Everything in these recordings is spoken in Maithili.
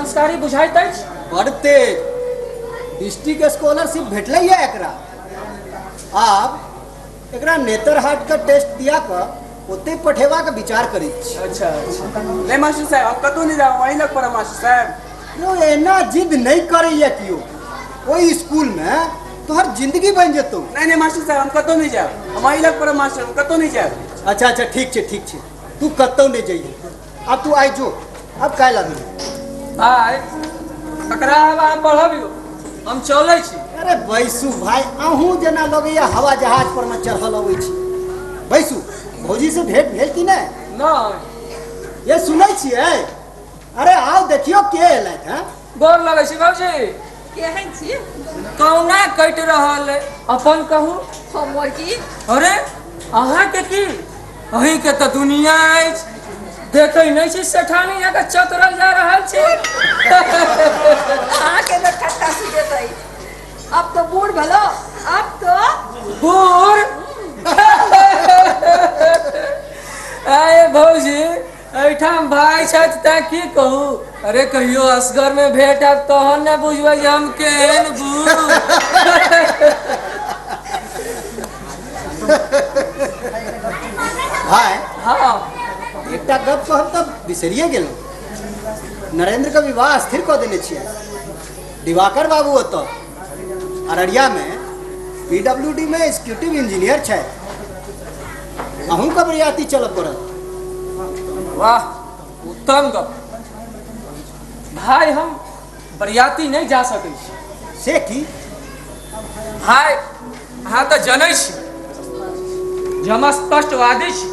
संस्कारी बुझाइत अछि। बड़ तेज डिस्ट्रिक्ट स्कॉलरशिप भेटलैया एकरा। आब एकरा नेतरहाट के टेस्ट दिया कऽ ओतहि पठेबाक विचार करैत छी। अच्छा अच्छा। नहीं मास्टर साहब, हम कतहु नहीं जाब, वहीं लग पड़ब मास्टर साहब। यौ एना जिद नहीं करैया कियो, ओहि स्कूल में तोहर जिंदगी बनि जेतौ। नहीं नहीं मास्टर साहब, हम कतहु नहीं जाब, हम वहीं लग पड़ब मास्टर, हम कतहु नहीं जाब। अच्छा अच्छा ठीक छै ठीक छै, तू कतहु नहीं जइहे, अब तू आइ जो, अब काल्हि आबी। भाय ककरा आब अहाँ पढ़बियौ, हम चलै छी। अरे बैसू भाय, अहूँ जेना लगैया हवा जहाज पर में चढ़ल अबै छी। बैसू, भौजी से भेंट भेल कि नहि? नहि। ये सुनै छियै? अरे आउ देखियौ के एलथि हैं। गोर लगै छी भौजी। केहन छी? कौना कटि रहल है, अपन कहू। हमर की? अरे अहाँके की, अहीँके तऽ दुनिया अछि, देखै नहि छी सेठानी जकाँ चतरल जा रहल छी। अहाँके तऽ ठट्टा सुझैत अछि, अब तो बूढ़ भेलो, अब तो बूढ़। आए भौजी, एहिठाम भाय छथि तैं की कहू। अरे कहियो असगर में भेंट आब तहन ने बुझबै जे हम केहन बूढ़। भाय हाँ, एकटा गप कहब तऽ बिसरिए गेलहुँ, नरेंद्र के विवाह स्थिर कऽ देने छियै। दिवाकर बाबू ओतऽ अररियामे पीडब्ल्यूडी में एग्जीक्यूटिव इंजीनियर छथि, अहूँके बरियाती चलऽ पड़त। वाह उत्तम गप भाय, हम बरियाती नहीं जा सकै छी। से की भाय? अहाँ तऽ जनै छी जे हम स्पष्टवादी छी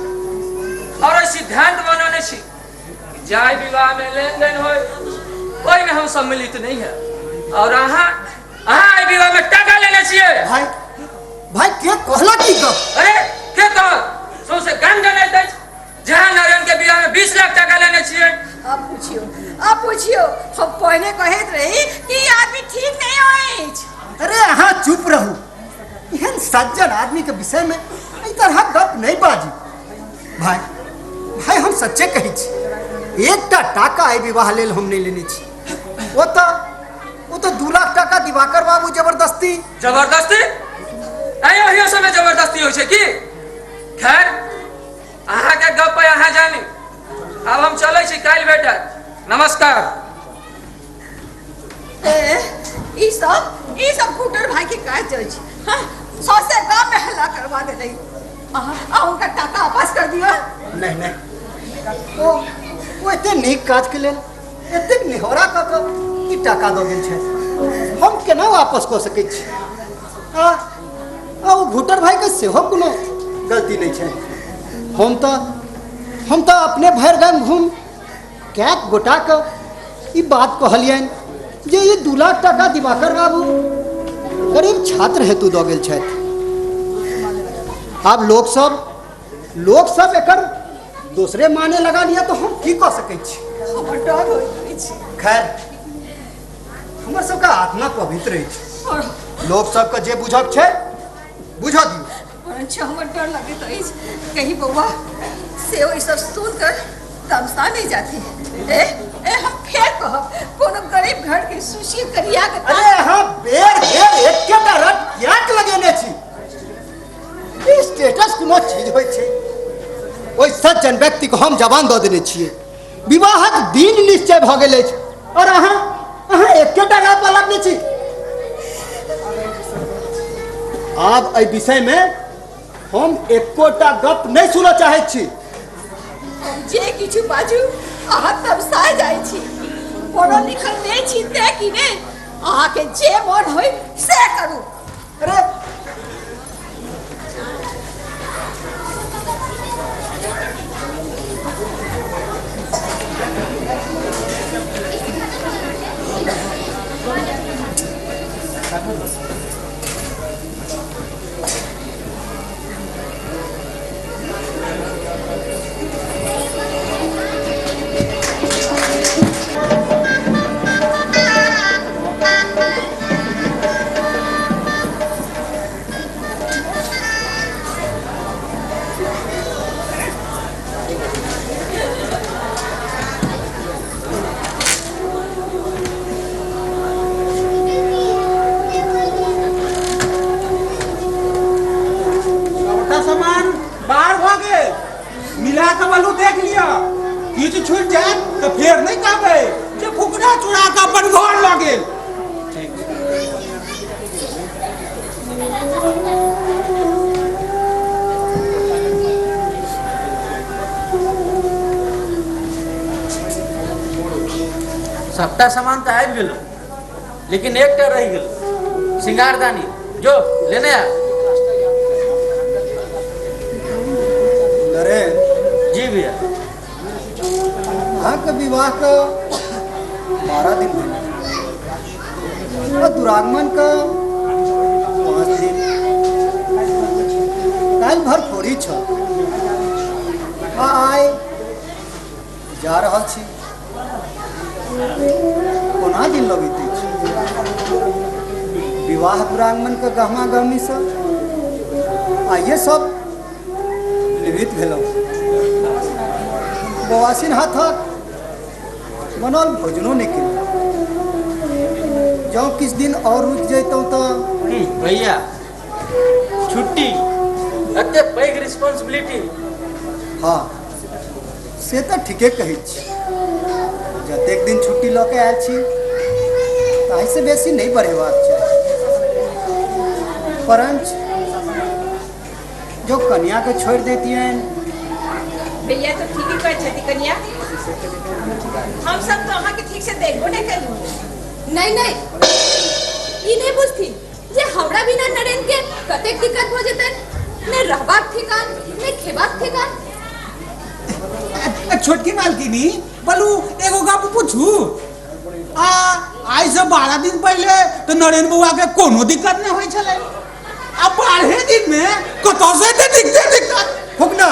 और एहि सिद्धांत बनौने छी कि जाहि विवाह में लेन देन होय ओहिमे हम सम्मिलित नहीं है, और अहाँ अहाँ एहि विवाह में टाका लेने छियै। भाई भाई के कहलक की गप? अरे के कहल, सौंसे गाम जनैत अछि जहाँ नारायण के बियाह में 20 लाख टाका लेने छियै। अब पूछियो, अब पूछियो, हम पहले कहैत रही कि ई आदमी ठीक नहीं अछि। अरे अहाँ चुप रहू, एहन सज्जन आदमी के विषय में एहि तरह गप नहीं बाजी। भाई भाई हम सच्चे कहै छी, एकटा टाका एहि विवाह लेल हम नहीं लेने छी। ओ तऽ 2 लाख टाका दिवाकर बाबू जबरदस्ती। जबरदस्ती? अयो अहियो समय जबरदस्ती होइ छै की? खैर अहाँके गप पर अहाँ जानी, आब हम चलै छी, काल्हि भेटत। नमस्कार। ए, ई सब घुटर भाई के काज अछि। हाँ, सौंसे गांव में हल्ला करवा देलै। अहाँ हुनका टाका वापस कर दियौ। नहीं नहीं, ओ एते नीक काज के लेल एतेक निहोरा कऽ कऽ ई टाका दऽ गेल छथि, हम केना वापस कऽ सकै छी? आ आ ओ घुटर भाईके सेहो कोनो गलती नहि छै। हम तऽ अपने भरि गाम घूम कएक गोटाके ई बात कहलियनि जे ई 2 लाख टाका दिवाकर बाबू गरीब छात्र हेतु दऽ गेल छथि। आब लोकसब एकर दोसरे माने लगा लिया तो हम की कऽ सकै छी? हमर डर होइत अछि। खैर हमर सबके आत्मा पवित्र अछि, लोक सबके जे बुझक छै बुझऽ दियौ। अच्छा हमर डर लगैत अछि कहीं बौआ से ई सब सुन कर तमसा नहीं जाती। ए ए हम फेर कहब, कोनो गरीब घर के सुशील करिया के अरे अहाँ बेर बेर एकेटा रट कियाक लगेने छी? ई स्टेटस कोनो चीज होइ छै? ओहि सज्जन व्यक्ति को हम जवान दऽ देने छियै, विवाहक दिन निश्चय भऽ गेल अछि और अहाँ अहाँ एकेटा गप लगने छी। आब एहि विषय में हम एकोटा गप नहीं सुनऽ चाहैत छी। हम जे किछु बाजू अहाँ तमसा जाइ छी, पढ़ल लिखल नहीं छी तें कि ने, अहाँके जे मन होय से करू। अरे सबटा सामान तऽ आबि गेलो, लेकिन एकटा रहि गेल, सिंगारदानी। जो लेने आ। नरेन। जी भैया। अहाँके विवाहके 12 दिन भेल आ दुरागमनके 5 दिन। काल्हि भर थोड़ी छल आ आइ जा रहल छी, कोना दिन लगैत अछि? विवाह दुरागमनके गहमा गहमीसँ आइए सब निवृत्त भेलहुँ। बौआसिन हाथक बनल भोजनो नहि केलहुँ। जँ किछु दिन आओर रुकि जैतहुँ तऽ। भैया, छुट्टी एते पैघ रिस्पॉन्सिबिलिटी। हँ, से तऽ ठीके कहै छी। जतेक दिन छुट्टी लऽ के आयल छी ताहिसँ बेसी नहि बढ़ेबाक चाही, परञ्च जो कनियाके छोड़ि दैतियनि। भैया तो ठीक ही कहै छथि कनिया, हम सब तो अहाँके ठीक से देखबो नहि केलहुँ। नहीं नहीं, ई नहीं बुझथिन जे हमरा बिना नरेन के कतेक दिक्कत भऽ जेतनि। ने रहबाक ठिकान, ने खेबाक ठिकान। छोटकी मालकिनी, बोलू, एगो गप पूछू? आ आइ से 12 दिन पहिले तो नरेन बउआ के कोनो दिक्कत नहीं होइ छलै, आ 12 दिन में कतौ से एते दिक्कत दिक्कत? फुकना।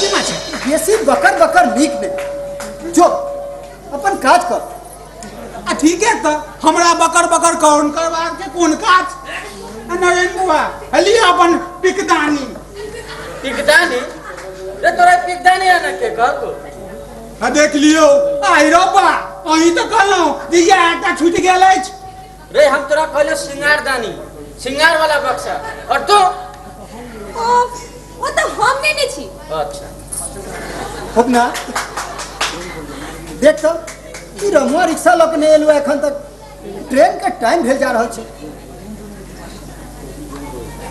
जी मास्टर। बेसी बकर बकर नीक नहि, जो अपन काज कर। आ ठीक है, तऽ हमरा बकर बकर कौन करबाक के कोन काज? आ नरेन बउआ, लिअ अपन पिकदानी। पिकदानी? रे, तोरा पिकदानी आना के कहको? आ देख लियौ, आइ रौबा, अहीं तऽ कहलहुँ जे इएह एकटा छूटि गेल अछि। रे, हम तोरा कहले सिंगारदानी, सिंगार वाला बक्सा, और तू ओ ओ तऽ हम नेने छी। अच्छा। फुकना, देख तऽ, ई रमुआ रिक्शा लऽ के नहि एलहुँ एखन तक। ट्रेन के टाइम भेल जा रहल छै।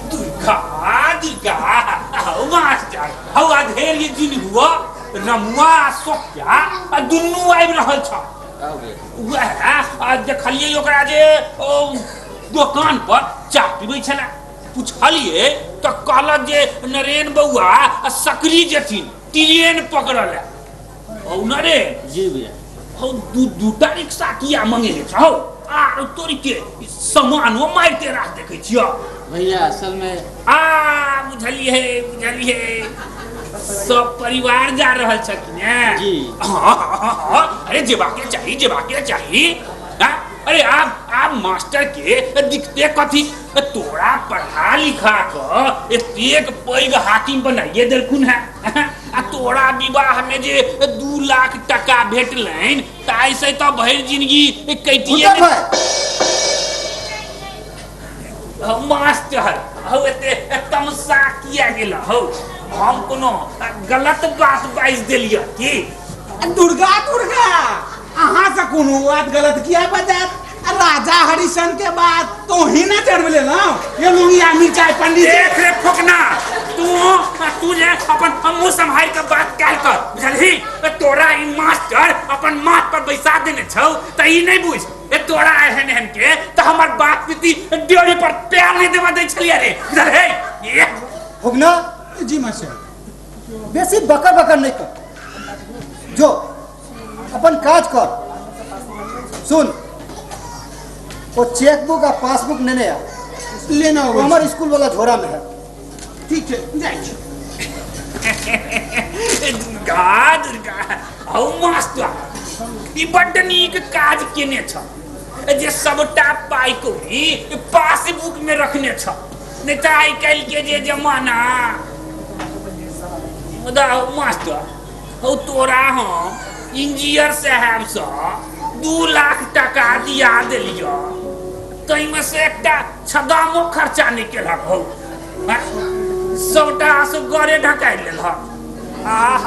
दुर्गा दुर्गा, हौ मास्टर हौ, अधेर ये जिन हुआ रमुआ आ सोफिया आ दुनू आबि रहल छ। वएह आ देखलियै ओकरा जे ओ दोकान पर चाह पीबै छलै। पुछलियै तऽ कहलक जे नरेन बौआ आ सकरी जेथिन ट्रेन पकड़ऽ लए। हौ नरेन। जी भैया। हौ, दू दूटा रिक्शा किया मंगेने छौ? आर तोरी के सामानो मारिते रास देखै छियौ। भैया, असल में आ बुझलियै बुझलियै, सब परिवार जा रहल छथिन ने? जी। हाँ हाँ हाँ, अरे जेबाके चाही, जेबाके चाही। हाँ? अरे आब आब मास्टर के दिक्कते कथी? तोरा पढ़ा लिखा कऽ एतेक पैघ हाकिम बनाइए देलखुन है आ तोरा विवाह में जे 2 लाख टका भेटलनि ताहिसँ तऽ भरि जिंदगी कटिए। उतर भाई। हौ मास्टर हौ, एते तमसा किया गेल हौ? हम कोनो गलत बात बाजि देलियै की? दुर्गा दुर्गा, अहाँ से कोनो बात गलत किया बजात? आ राजा हरिश्चंद्र के बात तो ही ना जन्म लेलहुँ ये लुंगिया मिर्चाई पंडित जी। देख रे फुकना, तू तू जे अपन मुंह सम्हारि के बात कैल कर, बुझलही? तोरा ई मास्टर अपन माथ पर बैसा देने छौ तऽ ई नहि बुझ। ए तोरा एहन एहन के तऽ हमर बाप पिती ड्योढ़ी पर पैर नहि देबऽ दै छलियै रे, बुझलही? ए फुकना। जी मास्टर। बेसी बकर बकर नहीं कर, जो अपन काज कर। सुन, वो चेकबुक आ पासबुक नेने आ। लेना वो होगा। हमर स्कूल वाला झोरा में है। ठीक है, जाइ छी। दुर्गा दुर्गा, हौ मास्टर, ई बड्ड नीक काज केने छ जे सबटा पाइ कौड़ी पासबुक में रखने छ, नहि तऽ आइ काल्हि के जे जमाना। मुदा हौ मास्टर हौ, तोरा हम इंजीनियर साहेबसँ 2 लाख टका दिया देलियऽ, ताहिमे से एकटा छदामो खर्चा नहि केलक हौ। आँय? सबटा असगरे ढकाइ लेलक। आह,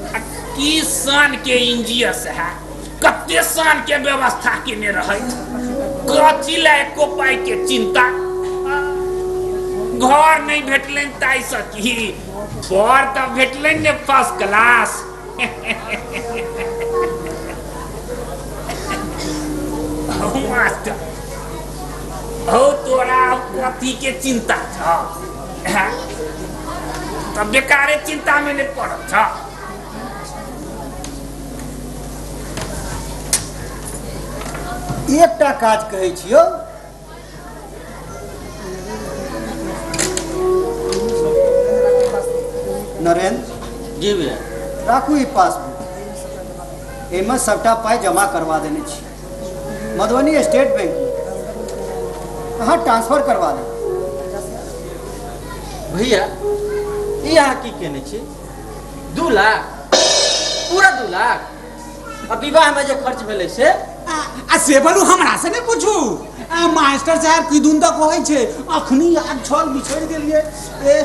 आ की शान के इंजीनियर साहेब, कते शान के व्यवस्था केने रहै, कथी लए एको पाइ के चिंता। घर नहि भेटलनि ताहिसँ की, बर तऽ भेटलनि ने फर्स्ट क्लास। मास्टर हौ तोरा कथी के चिंता छ हैं? तऽ बेकारे चिंता में नहीं पड़ल छ। एकटा काज कहै छियौ, नरेंद्र जी भैया। राखू ई पासबुक, एहिमे सबटा पाइ जमा करवा देने छी मधुबनी स्टेट बैंक में, अहाँ ट्रांसफर करवा लेब। भैया ई अहाँ की केने छी? 2 लाख, पूरा 2 लाख। आ विवाह में जे खर्च भेलै से? आ से बलू हमरा से नहीं पूछू, आ मास्टर साहब की दुन तक कहै छै, अखनी याद छल बिछड़ गेलिए। ए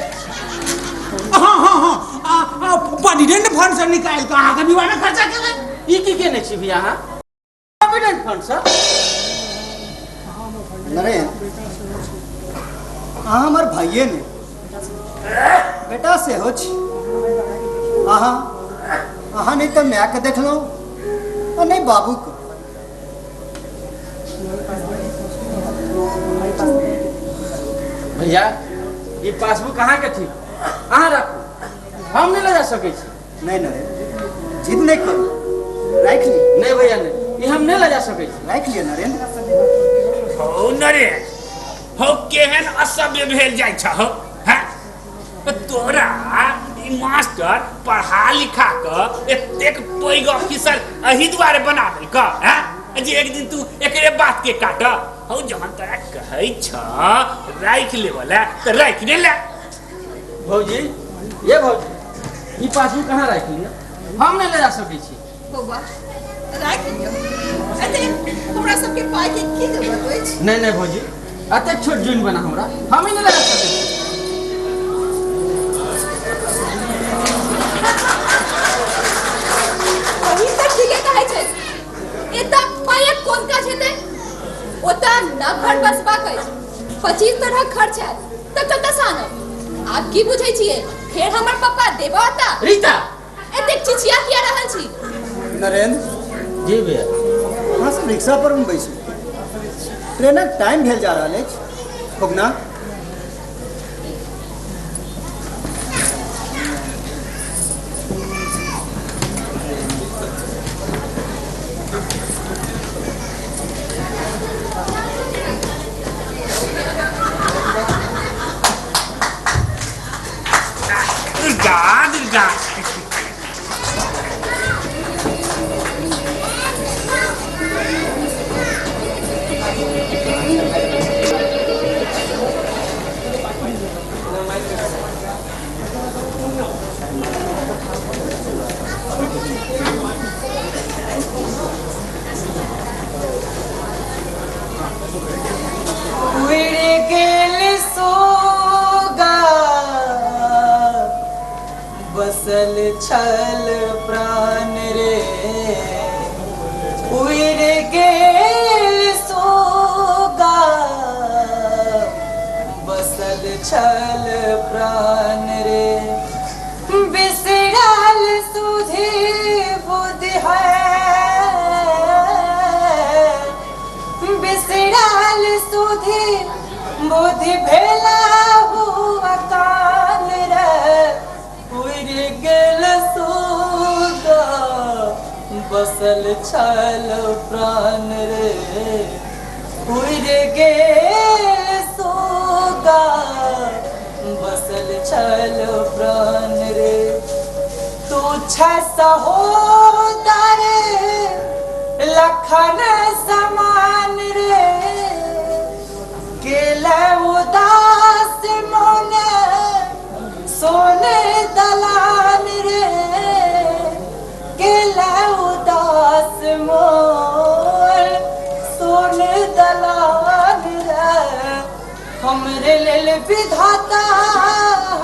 हाँ हाँ हाँ, आ आ प्रोविडेंट फंड से निकाल के अहाँ के विवाह में खर्चा केलै। ई की केने छी भैया अहाँ? प्रोविडेंट फंड से? नरेंद्र अहाँ हमर भाइये ने बेटा सेहो छी। अहाँ अहाँ नहीं तऽ माय के देखलहुँ आ नहीं बाबू के। भैया ई पासबुक अहाँ के ठीक, अहाँ राखू, हम नहीं ले जा सकै छी। नहीं नरेंद्र जिद नहीं करू, राखि लिअ। नहीं भैया नहीं, ई हम नहीं ले जा सकै छी। राखि लिअ नरेंद्र। हौ नरेंद्र हौ केहन असभ्य भेल जाइ छ हौ हैं? तोरा ई मास्टर पढ़ा लिखा के एतेक पैघ ऑफिसर एही दुआरे बना देलक हैं जे एक दिन तू एकरे बात के काट। हौ जहन तोरा कहै छ राखि लेबऽ लए तऽ राखि ने ले। भौजी ये भौजी ई पासबुक कहाँ राखि लिअ, हम नहीं ले जा सकै छी। बौआ राखि लिअ, एते हमरा सबके पाइ के की जरूरत अछि? नहीं नहीं भौजी एतेक छोट जुनि बना हमरा, हम ही नहीं ले जा सकै छी। बहिन तऽ ठीके कहै छै, एतऽ पाइक कोन काज हेतै? ओतऽ न घर बसबाक अछि, 25 तरहक खर्च हैत तऽ कतऽसँ आनब? आब की बुझै छियै फेर हमर पप्पा देबऽ अता? रीता एतेक चिचिया किया रहल छी? नरेंद्र जी भैया। अहाँ सब रिक्शा पर में बैसू, ट्रेनक टाइम भेल जा रहल अछि। फुगना दुर्गा दुर्गा उड़ि गेल सोगा बसल छल प्राण रे, उड़ि गेल सोगा बसल छल प्राण रे, बिसरल सुधि बुद्धि है, बिसरल सुधि बुद्धि भेला हुआ कान रे, उड़ि गेल सुगा बसल छल प्राण रे, उड़ि गेल सुगा बसल छल प्राण रे। तू छ सहोदर लखन समान रे, गेल उदास मन सोने दलान रे, गेल उदास मोर सोने दलान रे, हमरे लेल विधाता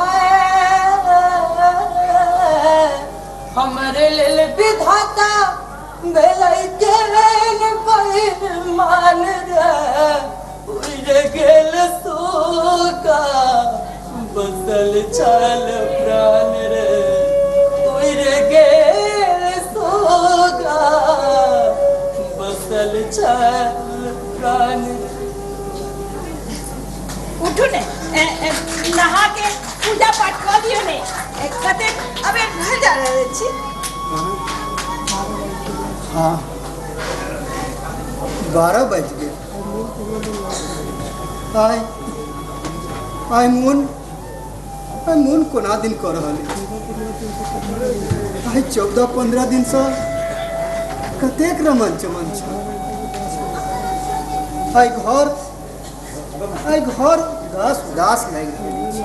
है, हमरे लेल विधाता भेलै केहन बेईमान रे, उड़ि गेल सुगा बसल छल प्राण रे, उड़ि गेल सुगा बसल छल कान। उठू ने, ए, ए, नहा के पूजा पाठ कऽ दियौ ने। ए, कतेक अबेर भेल जा रहल छी। हाँ, 12 बज गेल। आइ आइ मोन आइ मोन कोना दिन कऽ रहल अछि। आइ 14-15 दिनसँ कतेक रमन चमन छल। आइ घर आइ घर उदास उदास लागि रहल अछि।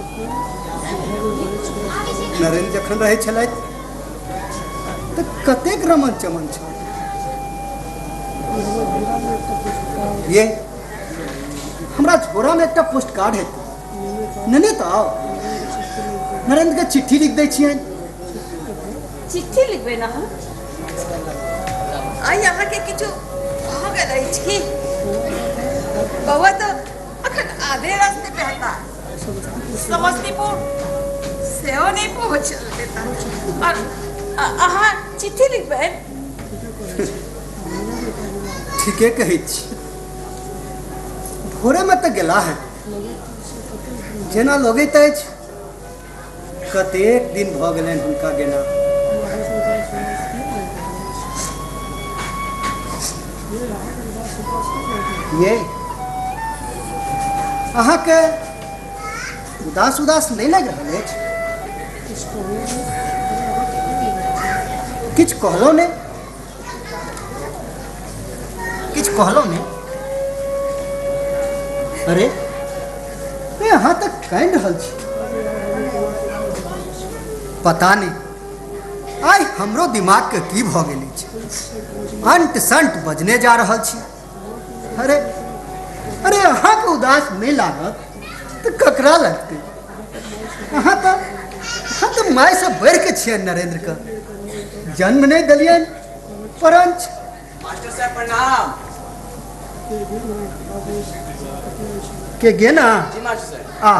नरेन्द्र जखन रहै छलथि तऽ कतेक रमन चमन छल। ये हमरा झोरामे एकटा पोस्ट कार्ड हेतै, नेने तऽ आउ। नरेन्द्रके चिट्ठी लिख दै छियनि। चिट्ठी लिखबै ने हम? आइ अहाँके किछु भऽ गेल अछि की? बौआ तऽ अखन आधे रास्ते पे हता, समस्तीपुर सेहो नहि पहुँचल हेता और अहाँ चिट्ठी लिखबै? ठीके कहै छी, भोरेमे तऽ गेला है, जेना लगैत अछि कतेक दिन भऽ गेलनि हुनका गेना। ये अहाँके उदास उदास नहि लागि रहल अछि? किछु कहलहुँ नहि, किछु कहलहुँ नहि। अरे ए, अहाँ तऽ कानि रहल छी। पता नहि आइ हमरो दिमागके की भऽ गेल अछि, अंट संट बजने जा रहल छी। अरे अरे, अहाँके उदास नहि लागत तऽ ककरा लगतै? अहाँ तऽ मायसँ बढ़ि कऽ छियनि। नरेन्द्रके जन्म नहि देलियनि, परञ्च मास्टर साहब, प्रणाम। के गे ना? जी मास्टर साहब। आ,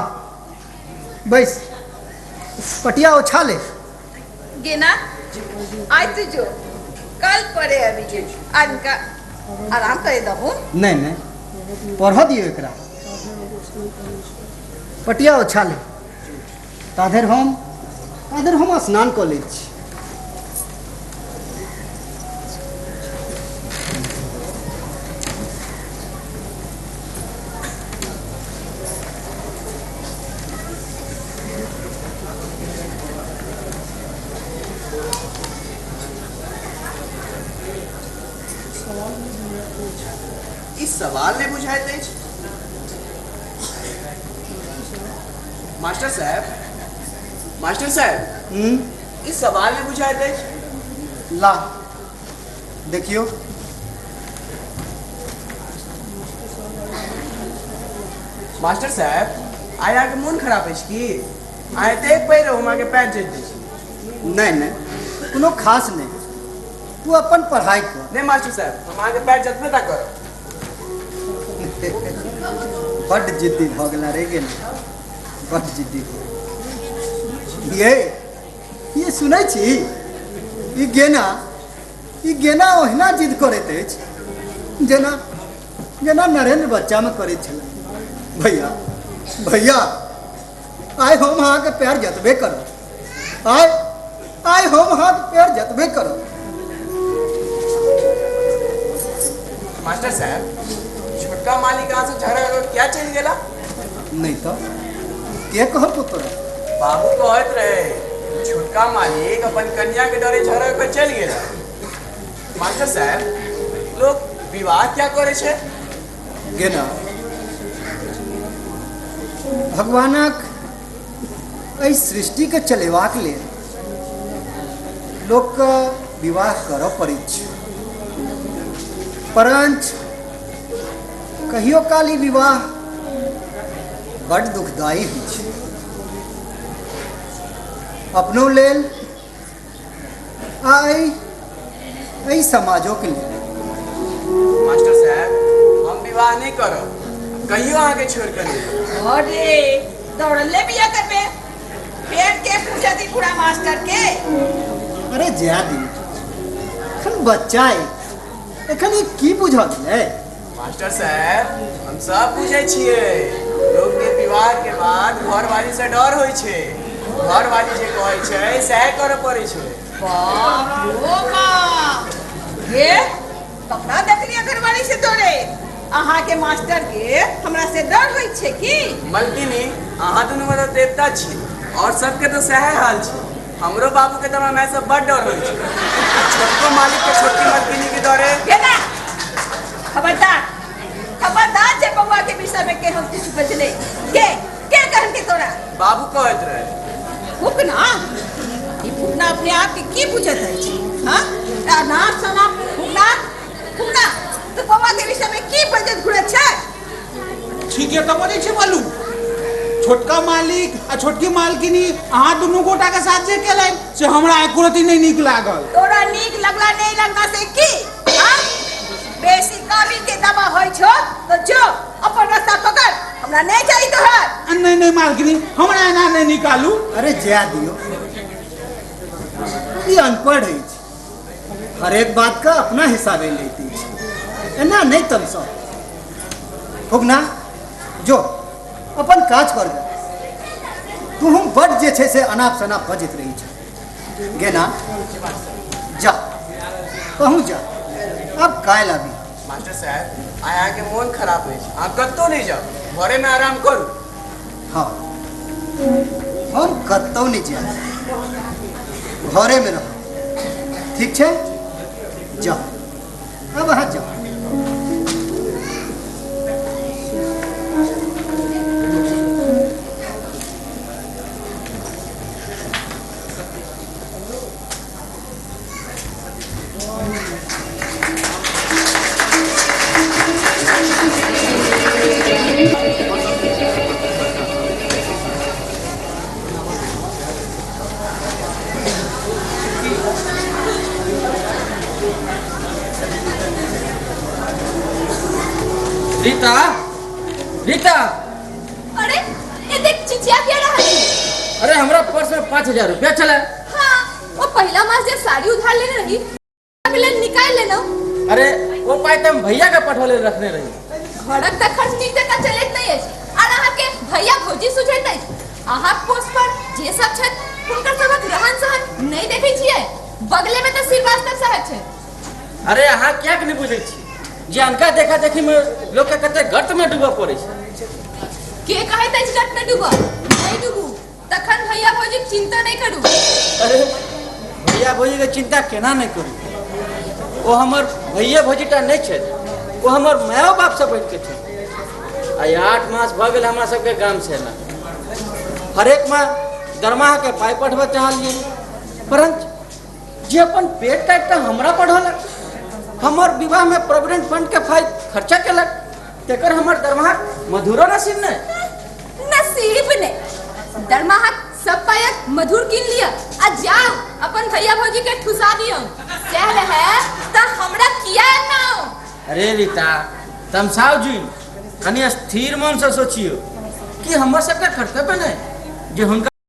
बैस, पटिया ओछा ले। गेना, आइ तू जो, कल पढ़े अभी आज इनका आराम करे दहु। नहि नहि, पढ़ऽ दियौ एकरा। पटिया ओछा ले, ताधरि हम स्नान कऽ लै छी। ई सवाल नहि बुझाइत अछि मास्टर साहब, मास्टर साहब। ई सवाल नहि बुझाइत अछि। ला देखियौ। मास्टर साहब, आइ अहाँके मोन खराब अछि की? अहाँ एतेक पढ़ि रहू, हम अहाँके पैर चटि दै छी। नहि नहि, कोनो खास नहि, तू अपन पढ़ाइ कर। नहि मास्टर साहब, हम अहाँके पैर जतबे ता करब। बड्ड जिद्दी भऽ गेला रे गेल, बड्ड जिद्दी भऽ गेल। ये सुनै छी, ई गेना ओहिना जिद करैत अछि जेना जेना नरेंद्र बच्चामे करैत छलै। भैया, भैया, आइ हम अहाँके पैर जतबे करब। आइ आइ हम अहाँके पैर जतबे करब। मास्टर साहब, छोटका मालिक अहाँ से झगड़ा कऽ किया चलि गेला? नहि तऽ के कहलकौ तोरा? बाबू कहैत रहे, छोटका मालिक अपन कन्या के डरे झगड़ा कऽ चलि गेला। मास्टर साहब, लोग विवाह क्या करे छै? गेना, भगवानक एहि सृष्टिके चलेबाक लेल लोकके विवाह करऽ पड़ैत छै, परञ्च कहियो काल ई विवाह बड्ड दुखदायी होइ छै, अपनो लेल आ एहि एहि समाजोके लेल। मास्टर साहब, हम विवाह नहि करब, कहियो अहाँके छोड़ि कऽ नहि जायब। अरे, दौड़ले बिया करबे, फेर के पूछा दी पूरा मास्टर के? अरे जया दी, एखन बच्चा अइ, एखन ई की बुझल गेलै? मास्टर साहब, हम सब बुझै छियै। लोग के विवाह के बाद घरवाली से डर होइ छै। घरवाली जे कहै छै सएह करऽ पड़ै छै। बाप रो बाप, हे कपड़ा देखलियै घरवाली से डरे? अहाँके मास्टर के हमरा से डर होइ छै की? मलकिनी, अहाँ दुनू मतलब देवता छी और सबके तो सएह हाल छै। हमरो बाबू के तऽ हमरा माय से बड डर होइ छै। छोटको मालिक के छोटकी मलकिनी के डरे। गेला खबरदार, खबरदार जे बउआ के विषय में केहू किछु बजले। के के कहल के तोरा? बाबू कहैत रहे। फुकना, ई फुकना अपने आप के की बुझैत अछि? हाँ, अनाप शनाप फुकना, फुकना तो बउआ के विषय में की बजैत घुरैत छै? ठीके तऽ बजै छै बलू। छोटका मालिक आ छोटकी मालकिनी अहाँ दुनू गोटा के साथ जे केलनि से हमरा एको रत्ती नहि नीक लागल। तोरा नीक लगला नहि लगला से की? हाँ, बेसी काबिल के दवा होइ छौ तो जो अपन रास्ता पकड़, हमरा नहीं चाही तोहर। नहीं नहीं मालकिनी, हमरा एना नहीं निकालू। अरे जा दियो, ई अनपढ़ अछि, हरेक बात का अपना हिसाबे लेती अछि, एना नहीं तमसाउ। फुकना जो अपन काज कर गे, तू हम बड जे छै से अनाप शनाप बजैत रही छ। गेना जा, कहूँ जा, अब काल्हि आबी। मास्टर साहब, आइ अहाँके मोन खराब अछि, अहाँ कतहु नहि जाउ, घरेमे आराम करू। हाँ, हम कतहु नहि जायब, घरेमे रहब। ठीक छै, जाउ, अब अहाँ जाउ। रीता, रीता। अरे एतेक चिचिया किया रहल छी? अरे हमरा पर्स में 5000 रुपया छलै। हाँ, वो पहिला मास जे साड़ी उधार लेने रही लेल निकालि लेलहुँ। अरे ओ पाइ तऽ हम भैया के पठौले रखने रही। घरक तऽ खर्च नीक जकाँ चलैत नहि अछि आर अहाँके भैया भौजी सुझैत अछि। अहाँक पोस्ट पर जे सब छथि हुनकर सभक रहन सहन नहि देखै छियै? बगले में तऽ श्रीवास्तव साहब छथि। अरे अहाँ किएक नहि बुझै छी जे अनका देखा देखी में लोक के कते गर्त में डूबऽ पड़ै छै। के कहैत अछि गर्त में डूबऽ? नहि डूबू तखन भैया भौजीक चिंता नहि करू। अरे भैया भौजीके चिंता केना नहि करू? ओ हमर भैया भौजीटा नहि छथि, ओ हमर मायो बापसँ बढ़िके छथि। आइ 8 मास भऽ गेल हमरा सबके गाम से एला। हरेक माह दरमाहाके पाइ पठबऽ चाहलियै, परंच जे अपन पेट काटि कऽ हमरा पढ़ौलक, हमर विवाहमे प्रोविडेंट फंडके पाइ खर्चा केलक, तेकर हमर दरमाहा मधुरो नसीब नहि। नसीब नहि, दरमाहा सब पायक मधुर कीन लिअ आ जाउ अपन भैया भौजी के ठुसा दियौ। सएह रहै तऽ हमरा किया एना? अरे रीता, तमसाउ जी, कनि स्थिर मन से सोचियो कि हमर सबके कर्तव्य नहि जे हुनका